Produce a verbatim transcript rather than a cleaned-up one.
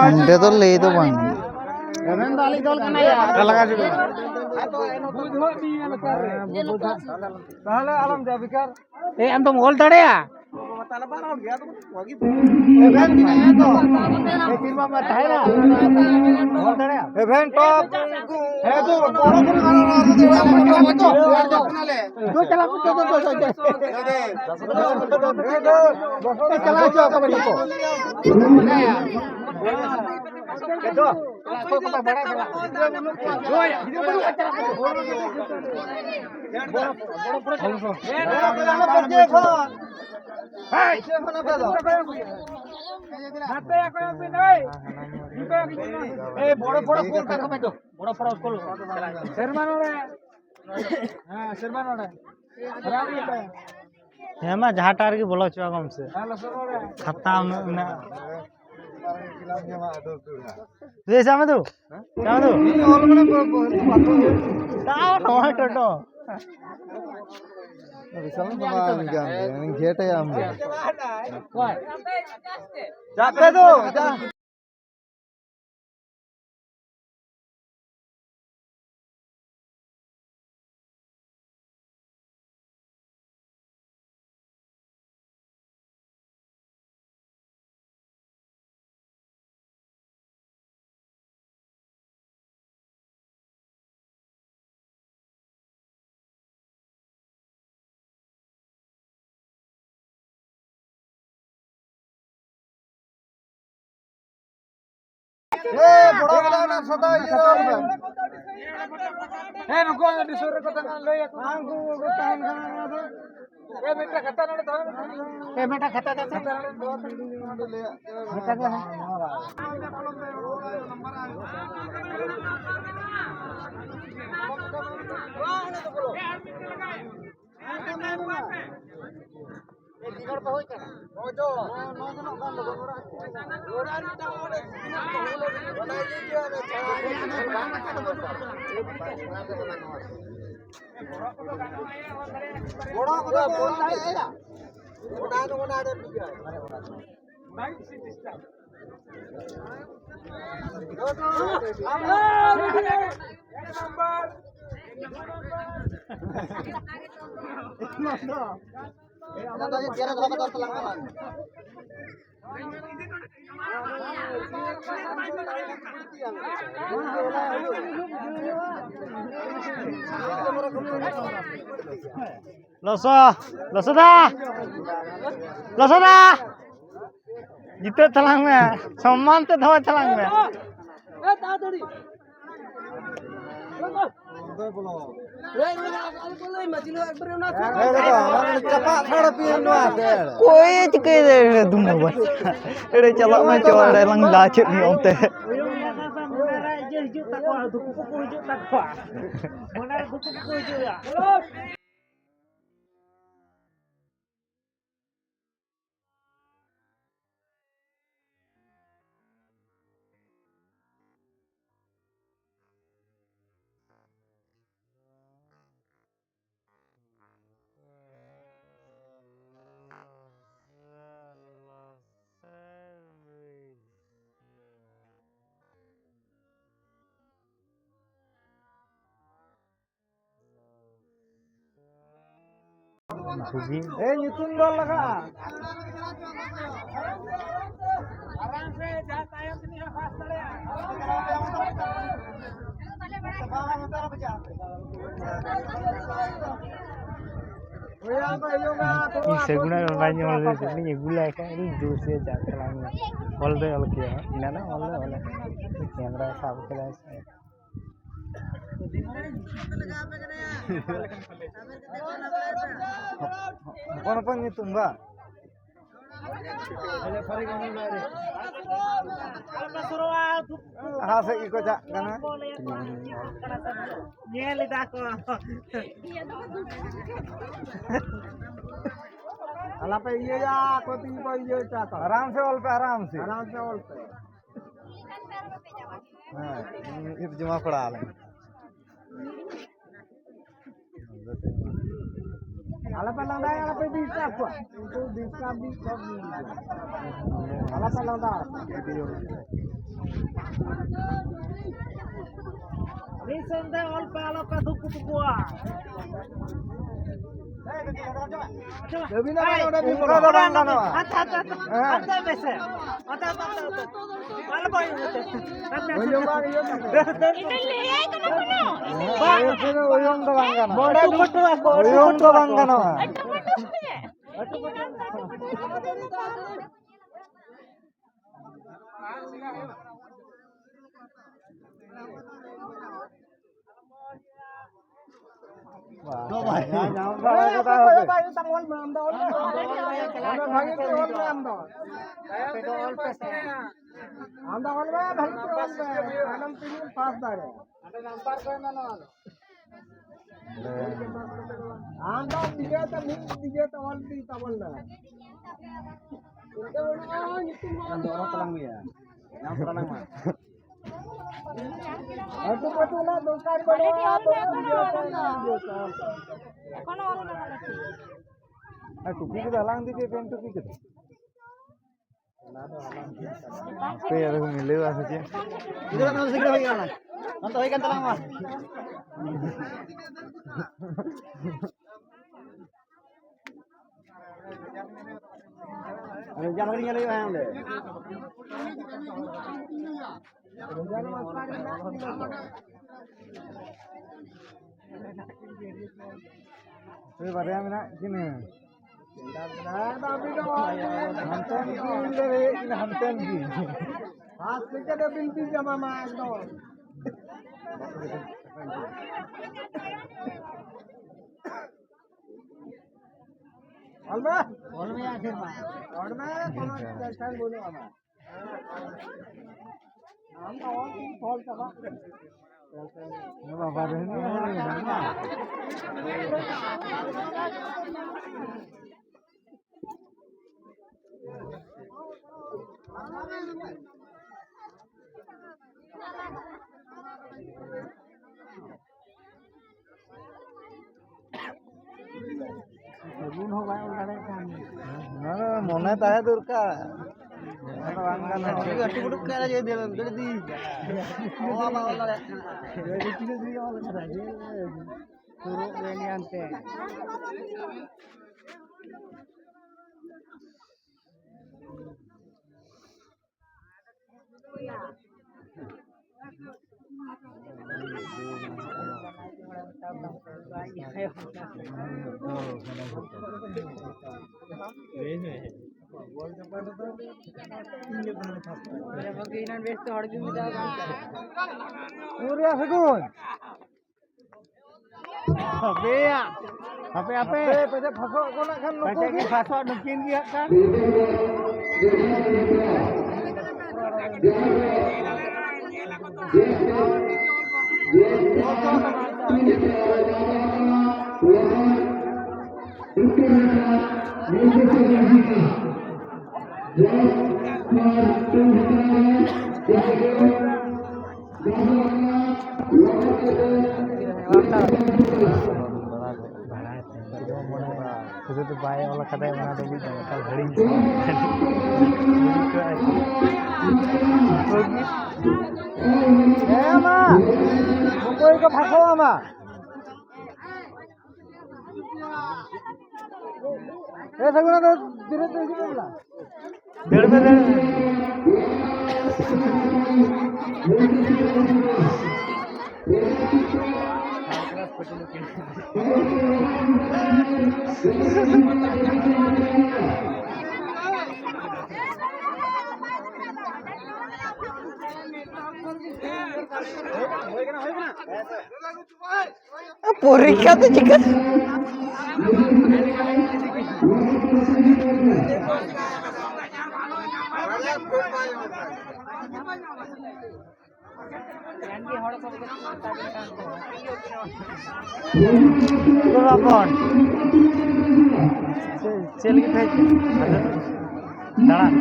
ᱚᱸᱰᱮ ᱫᱚ ᱞᱟᱹᱭ ᱫᱚ ᱵᱟᱝ᱾ ᱛᱟᱦᱞᱮ ᱟᱞᱚᱢ ᱡᱟ ᱵᱮᱠᱟᱨ᱾ ᱮ, ᱟᱢ ᱫᱚᱢ ᱚᱞ ᱫᱟᱲᱮᱭᱟᱜᱼᱟ? ᱮᱵᱷᱮᱱ ᱢᱮᱱᱟᱭᱟ ᱛᱚ᱾ ᱮ, ᱥᱤᱨᱢᱟ ᱢᱟ ᱛᱟᱦᱮᱱᱟ᱾ ᱚᱞ ᱫᱟᱲᱮᱭᱟᱜᱼᱟ? ᱮᱵᱷᱮᱱ ᱴᱚᱯ᱾ ᱦᱮᱸ, ᱛᱚ, ᱵᱚᱲᱚ ᱠᱚᱨᱮ ᱜᱟᱱᱚᱜᱼᱟ, ᱟᱨ ᱫᱚ ᱪᱟᱞᱟᱜ ᱠᱚ, ᱫᱚ ᱪᱟᱞᱟᱜ ᱠᱚ, ᱫᱚ ᱪᱟᱞᱟᱜ ᱠᱚ᱾ ᱮ, ᱪᱟᱞᱟᱣ ᱦᱚᱪᱚ ᱟᱠᱚ ᱵᱮᱱ ᱠᱚ᱾ ᱮ, ᱫᱚ᱾ ᱮ, ᱵᱚᱲᱚ ᱵᱚᱲᱚ ᱯᱷᱳᱱ ᱠᱟᱜ ᱠᱷᱟᱡ ᱫᱚ, ᱵᱚᱲᱚ ᱯᱷᱳᱱ ᱠᱚᱞ᱾ ᱥᱮᱨᱢᱟ ᱱᱚᱰᱮ᱾ ᱦᱮᱸ, ᱥᱮᱨᱢᱟ ᱱᱚᱰᱮ᱾ ᱦᱮᱸ, ᱢᱟ ᱡᱟᱦᱟᱸᱴᱟᱜ ᱨᱮᱜᱮ ᱵᱚᱞᱚ ᱦᱚᱪᱚᱣᱟᱜ ᱢᱮ ᱥᱮ᱾ ᱦᱮᱸ, ᱞᱚᱥᱚᱫ ᱱᱚᱰᱮ᱾ ᱠᱷᱟᱛᱟ ᱩᱱᱟᱹᱜ ᱢᱮᱱᱟᱜᱼᱟ᱾ ᱫᱮ, ᱪᱟ ᱢᱮ ᱫᱩ᱾ ᱪᱟ ᱢᱮ ᱫᱩ᱾ ᱛᱟᱣ ᱱᱚᱜᱼᱚᱭ ᱴᱳᱴᱳ᱾ ᱵᱤᱥᱟᱞ ᱥᱟᱢᱟᱱ ᱠᱟᱱ ᱜᱮᱭᱟ, ᱜᱷᱮᱴ ᱟᱭᱟ ᱟᱢ ᱫᱚ᱾ ᱪᱟᱯᱮ ᱫᱩ, ᱪᱟ᱾ ᱮ, ᱵᱚᱲᱚ ᱵᱚᱲᱚ ᱚᱱᱟ ᱥᱟᱫᱟ ᱤᱭᱟᱹ ᱨᱮ ᱚᱞ ᱢᱮ᱾ ᱦᱮᱸ, ᱱᱩᱠᱩ ᱟᱹᱰᱤ ᱥᱩᱨ ᱨᱮᱠᱚ ᱛᱟᱦᱮᱱᱟ, ᱞᱟᱹᱭ ᱟᱠᱚ᱾ ᱦᱮᱸ, ᱩᱱᱠᱩ ᱠᱚ ᱛᱟᱦᱮᱱ ᱠᱷᱟᱱ ᱚᱱᱟ ᱫᱚ᱾ ᱮ, ᱢᱤᱫᱴᱟᱝ ᱠᱷᱟᱛᱟ ᱱᱚᱰᱮ ᱫᱚᱦᱚᱭ ᱢᱮ᱾ ᱮ, ᱢᱤᱫᱴᱟᱝ ᱠᱷᱟᱛᱟ ᱫᱮ ᱥᱮ᱾ ᱠᱷᱟᱛᱟ ᱱᱚᱰᱮ ᱫᱚᱦᱚ ᱠᱟᱜ ᱢᱮ᱾ ᱢᱤᱫᱴᱟᱝ ᱫᱮ᱾ ᱜᱚᱲᱚ ᱠᱚᱫᱚ ᱵᱚᱱ ᱫᱟᱲᱮᱭᱟᱜᱼᱟ᱾ ᱞᱚᱥᱚ, ᱞᱚᱥᱚᱫᱟ, ᱞᱚᱥᱚᱫᱟ, ᱡᱤᱛᱟᱹᱜ ᱛᱟᱞᱟᱝ ᱢᱮ, ᱥᱚᱢᱢᱟᱱ ᱛᱮ ᱫᱚᱦᱚᱭ ᱛᱟᱞᱟᱝ ᱢᱮ᱾ ᱚᱠᱚᱭ ᱪᱤᱠᱟᱹᱭ ᱫᱟ ᱮᱲᱮ ᱫᱩᱢ ᱵᱟᱵᱟ? ᱮᱲᱮ ᱪᱟᱞᱟᱜ ᱢᱮ, ᱪᱚ, ᱮᱲᱮ ᱞᱟᱝ ᱞᱟ ᱪᱮᱫ ᱢᱮ ᱚᱱᱛᱮ᱾ ᱦᱤᱡᱩᱜ ᱛᱟᱠᱚᱣᱟ, ᱫᱩᱠᱩ ᱠᱚᱠᱚ ᱦᱤᱡᱩᱜ ᱛᱟᱠᱚᱣᱟ᱾ ᱢᱚᱱᱮ ᱨᱮ ᱫᱩᱠᱩ ᱠᱚᱠᱚ ᱦᱤᱡᱩᱜᱼᱟ᱾ ᱮ, ᱧᱩᱛᱩᱢ ᱫᱚ ᱞᱟᱜᱟᱜᱼᱟ᱾ ᱤᱧ ᱥᱟᱹᱜᱩᱱᱟᱜ ᱵᱟᱭ ᱧᱟᱢ ᱞᱮᱫᱟ, ᱥᱟᱹᱜᱩᱱᱤᱧ ᱟᱹᱜᱩ ᱞᱟᱭ ᱠᱷᱟᱱ ᱤᱧ ᱫᱩ ᱥᱮ ᱪᱟᱨ ᱪᱟᱞᱟᱣ ᱮᱱᱟ᱾ ᱚᱞ ᱫᱚᱭ ᱚᱞ ᱠᱮᱭᱟ, ᱮᱱᱟᱱᱚᱜ ᱚᱞ ᱫᱚᱭ ᱚᱞ ᱠᱮᱭᱟ, ᱠᱮᱢᱨᱟ ᱥᱟᱵ ᱠᱮᱫᱟᱭ ᱥᱮ᱾ ᱦᱚᱯᱚᱱ ᱦᱚᱯᱚᱱ ᱧᱩᱛᱩᱢ ᱵᱟ? ᱞᱟᱦᱟ ᱥᱮᱫ ᱜᱮᱠᱚ ᱪᱟᱜ ᱠᱟᱱᱟ᱾ ᱧᱮᱞ ᱮᱫᱟ ᱠᱚ᱾ ᱟᱞᱚᱯᱮ ᱤᱭᱟᱹᱭᱟ, ᱟᱠᱚ ᱛᱮᱜᱮ ᱠᱚ ᱤᱭᱟᱹ ᱦᱚᱪᱚ ᱟᱠᱚ᱾ ᱟᱨᱟᱢ ᱥᱮ ᱚᱞ ᱯᱮ, ᱟᱨᱟᱢ ᱥᱮ᱾ ᱟᱨᱟᱢ ᱥᱮ ᱚᱞ ᱯᱮ᱾ ᱦᱮᱸ, ᱤᱧ ᱡᱚᱢᱟ ᱯᱟᱲᱟ ᱟᱞᱮ᱾ ᱟᱞᱚᱯᱮ ᱞᱟᱸᱫᱟᱭᱟ, ᱟᱞᱚᱯᱮ disturb ᱠᱚᱣᱟ᱾ ᱩᱱᱠᱩ disturb ᱫᱤᱠ ᱥᱚᱵ ᱡᱤᱱᱤᱥ ᱜᱮ᱾ ᱟᱞᱚᱯᱮ ᱞᱟᱸᱫᱟ᱾ ᱢᱤᱫ ᱥᱮᱱ ᱛᱮ ᱚᱞ ᱯᱮ, ᱟᱞᱚᱯᱮ ᱫᱩᱠ ᱠᱚᱣᱟ᱾ ᱟᱹᱵᱤᱱᱟᱜ ᱚᱸᱰᱮ ᱢᱤᱫ ᱚᱱᱠᱟ ᱫᱚ ᱵᱟᱝ ᱜᱟᱱᱚᱜᱼᱟ᱾ ᱦᱟᱱᱛᱮ, ᱦᱟᱱᱛᱮ, ᱦᱮᱸ᱾ ᱦᱟᱱᱛᱮ ᱢᱮᱥᱮ᱾ ᱦᱟᱱᱛᱮ, ᱦᱟᱱᱛᱮ, ᱦᱟᱱᱛᱮ᱾ ᱟᱞᱚ ᱵᱟᱭ ᱦᱩᱭᱩᱜ ᱛᱮ᱾ ᱦᱟᱱᱛᱮ, ᱦᱟᱱᱛᱮ᱾ ᱤᱧ ᱞᱟᱹᱭᱟᱭ ᱠᱟᱱᱟ ᱠᱟᱱᱟ᱾ ᱵᱟᱝ᱾ ᱦᱮᱸ, ᱚᱭᱚᱝ ᱫᱚ ᱵᱟᱝ ᱜᱟᱱᱚᱜᱼᱟ᱾ ᱟᱹᱴᱩ ᱯᱟᱹᱴᱩ ᱟᱠᱚ, ᱟᱹᱴᱩ ᱚᱭᱚᱝ ᱯᱟᱹᱴᱩ ᱫᱚ ᱵᱟᱝ ᱟᱠᱚ᱾ ᱜᱟᱱᱚᱜᱼᱟ᱾ ᱟᱹᱴᱩ ᱯᱟᱹᱴᱩ ᱟᱠᱚ᱾ ᱵᱟᱝ, ᱧᱟᱢ ᱵᱟᱲᱟ ᱠᱟᱫᱟ ᱦᱚᱸᱯᱮ᱾ ᱵᱷᱟᱜᱤ ᱛᱮ ᱚᱞ ᱢᱮ ᱟᱢ ᱫᱚ᱾ ᱟᱢ ᱫᱚ ᱚᱞ ᱢᱮ, ᱵᱷᱟᱜᱤ ᱛᱮ ᱚᱞ ᱢᱮ᱾ ᱟᱞᱚᱢ ᱛᱤᱸᱜᱩ ᱯᱟᱥ ᱫᱟᱲᱮᱭᱟᱜᱼᱟ᱾ ᱟᱢ ᱫᱚ ᱱᱤᱡᱮ ᱛᱮ ᱢᱤᱫ ᱱᱤᱡᱮ ᱛᱮ ᱚᱞ ᱤᱫᱤ ᱛᱟᱵᱚᱱ ᱢᱮ᱾ ᱧᱟᱢ ᱛᱟᱞᱟᱝ ᱢᱮᱭᱟ᱾ ᱧᱟᱢ ᱛᱟᱞᱟᱝ ᱢᱟ᱾ ᱟᱹᱛᱩ ᱯᱟᱹᱛᱩ ᱚᱱᱟ ᱫᱚᱨᱠᱟᱨ ᱵᱟᱹᱱᱩᱜᱼᱟ᱾ ᱟᱨ ᱴᱩᱯᱤ ᱠᱚᱫᱚ ᱟᱞᱟᱝ ᱤᱫᱤ ᱯᱮ, ᱯᱮᱱ ᱴᱩᱯᱤ ᱠᱚᱫᱚ᱾ ᱦᱟᱯᱮ, ᱟᱫᱚ ᱠᱚ ᱢᱤᱞᱟᱹᱣᱟ ᱥᱮ ᱪᱮᱫ? ᱜᱤᱫᱽᱨᱟᱹ ᱠᱚ ᱥᱤᱜᱽᱨᱟᱹ ᱦᱩᱭ ᱠᱟᱱᱟ᱾ ᱱᱚᱱᱛᱮ ᱦᱩᱭ ᱠᱟᱱ ᱛᱟᱞᱟᱝ ᱢᱟ᱾ ᱟᱨ ᱡᱟᱞ ᱦᱚᱸ ᱧᱮᱞ ᱦᱩᱭᱩᱜᱼᱟ ᱚᱸᱰᱮ᱾ ᱦᱳᱭ, ᱵᱟᱨᱭᱟ ᱢᱮᱱᱟᱜ ᱠᱤᱱᱟᱹ᱾ ᱦᱟᱱᱛᱮᱱ ᱠᱤᱱ ᱞᱮ ᱞᱟᱹᱭᱮᱫ ᱠᱤᱱᱟ, ᱦᱟᱱᱛᱮᱱ ᱠᱤᱱ᱾ ᱟᱨ ᱥᱮᱠᱮᱱᱰ ᱵᱤᱱ ᱵᱤᱱ ᱡᱟᱢᱟ ᱢᱟ ᱮᱠᱫᱚᱢ᱾ ᱚᱞ ᱢᱮ᱾ ᱚᱞ ᱢᱮ, ᱟᱨ ᱰᱷᱮᱨ ᱢᱟ᱾ ᱚᱞ ᱢᱮ, ᱠᱳᱱᱳ ᱴᱮᱱᱥᱚᱱ ᱵᱟᱹᱱᱩᱜ ᱟᱢᱟ᱾ ᱟᱢ ᱫᱚ ᱚᱞ ᱛᱮᱜᱮ ᱚᱞ ᱪᱟᱵᱟ᱾ ᱵᱟᱵᱟ ᱨᱮ᱾ ᱢᱚᱱᱮ ᱛᱟᱦᱮᱸ ᱫᱚᱨᱠᱟᱨ᱾ ᱚᱱᱟ ᱫᱚ ᱵᱟᱝ ᱜᱟᱱᱚᱜᱼᱟ᱾ ᱟᱹᱰᱤ ᱠᱩᱰᱩᱠ ᱠᱟᱱᱟ ᱡᱮ ᱫᱟᱹᱲ ᱫᱟᱹᱲ ᱤᱫᱤ᱾ ᱚᱞ ᱵᱟᱝ ᱚᱞ ᱫᱟᱲᱮᱭᱟᱜ ᱠᱟᱱᱟ᱾ ᱯᱩᱨᱩᱵ ᱨᱮ ᱧᱮᱞ ᱛᱮ᱾ ᱯᱩᱨᱟ ᱥᱟᱹᱜᱩᱱ᱾ ᱦᱟᱯᱮᱭᱟ᱾ ᱦᱟᱯᱮ, ᱦᱟᱯᱮ᱾ ᱦᱟᱯᱮ, ᱯᱟᱪᱮ ᱯᱷᱟᱸᱥᱚᱜ ᱠᱚ ᱱᱟᱜ ᱠᱷᱟᱱ ᱱᱩᱠᱩ ᱯᱟᱪᱮ ᱜᱮ᱾ ᱜᱮ ᱯᱷᱟᱸᱥᱚᱜ ᱱᱩᱠᱤᱱ ᱜᱮ ᱦᱟᱸᱜ ᱠᱷᱟᱱ᱾ ᱥᱩᱫᱷᱩ ᱫᱚ ᱵᱟᱭ ᱚᱞ ᱠᱟᱫᱟᱭ, ᱚᱱᱟ ᱫᱚ ᱵᱩᱡᱽ ᱫᱟᱲᱮᱭᱟᱜ ᱠᱟᱱᱟ, ᱦᱤᱲᱤᱧ ᱠᱟᱱᱟ᱾ ᱦᱮᱸ ᱢᱟ, ᱚᱠᱚᱭ ᱠᱚ ᱯᱷᱟᱸᱥᱚᱜᱼᱟ ᱢᱟ᱾ ᱮ ᱥᱟᱹᱜᱩᱱ, ᱟᱫᱚ ᱫᱷᱤᱨᱮ ᱛᱮ ᱦᱤᱡᱩᱜ ᱢᱮ ᱵᱚᱞᱮ᱾ ᱫᱟᱹᱲ ᱢᱮ, ᱫᱟᱹᱲ ᱢᱮ᱾ ᱯᱚᱨᱤᱠᱠᱷᱟ ᱫᱚ ᱪᱤᱠᱟᱹ? ᱪᱮᱫ ᱞᱟᱹᱜᱤᱫ ᱯᱮ ᱦᱮᱡ ᱠᱟᱱᱟ? ᱫᱟᱬᱟᱱ?